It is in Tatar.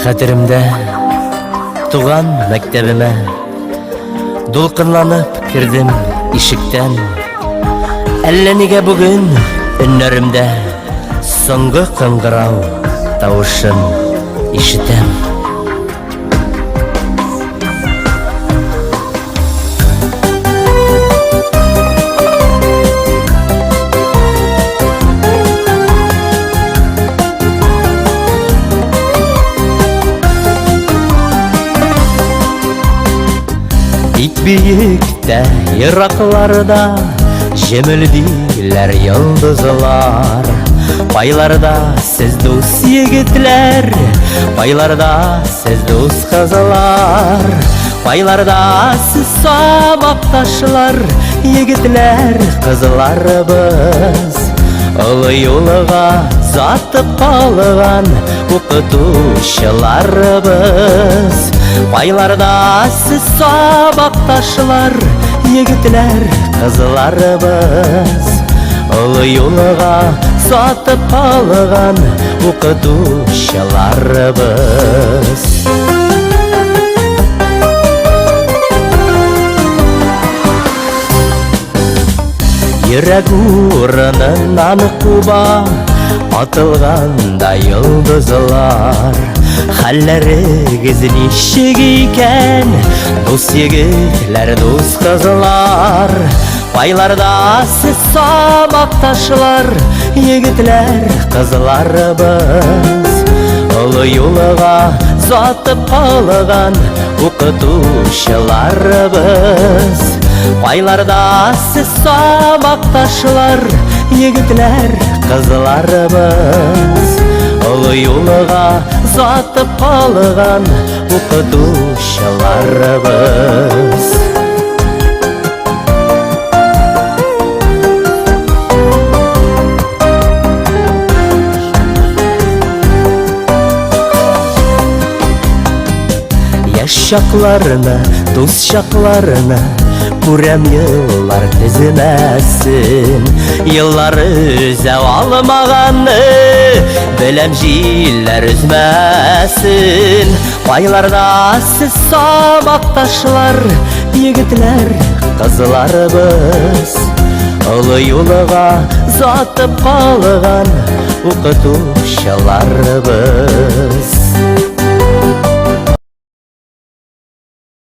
Хәтеремдә туган мәктәбемә Дулкынланып кердем ишектән. Әллә нигә бүген өннәремдә Соңгы кыңгырау тавышын ишетәм. Бик биектә, еракларда Җемелдиләр йолдызлар. Кайларда сез, дус егетләр, Кайларда сез, дус кызлар, Кайларда сез, сабакташлар, Егетләр, кызларыбыз? Олы юлга затып калган укытучыларыбыз. Кайларда сез, сабакташлар, Егетләр, кызларыбыз? Олы юлга сатып калган укытучыларыбыз. Йөрәк урыныннан куба атылганда йолдызлар. Хәлләрегез ничек икән, дус егетләр, дус кызлар? Кайларда сез, сабакташлар, егетләр, кызларыбыз? Олы юлга сатып калган укытучыларыбыз. Кайларда сез, сабакташлар, егетләр, кызларыбыз? Олы юлга сатып калган укытучыларыбыз. Яшь чакларны, дус чакларны күрәм еллар тезмәсен. Еллар өзә алмаганны, беләм җилләр өзмәсен. Кайларда сез, сабакташлар, егетләр, кызларыбыз? Олы юлга затып калган укытучыларыбыз.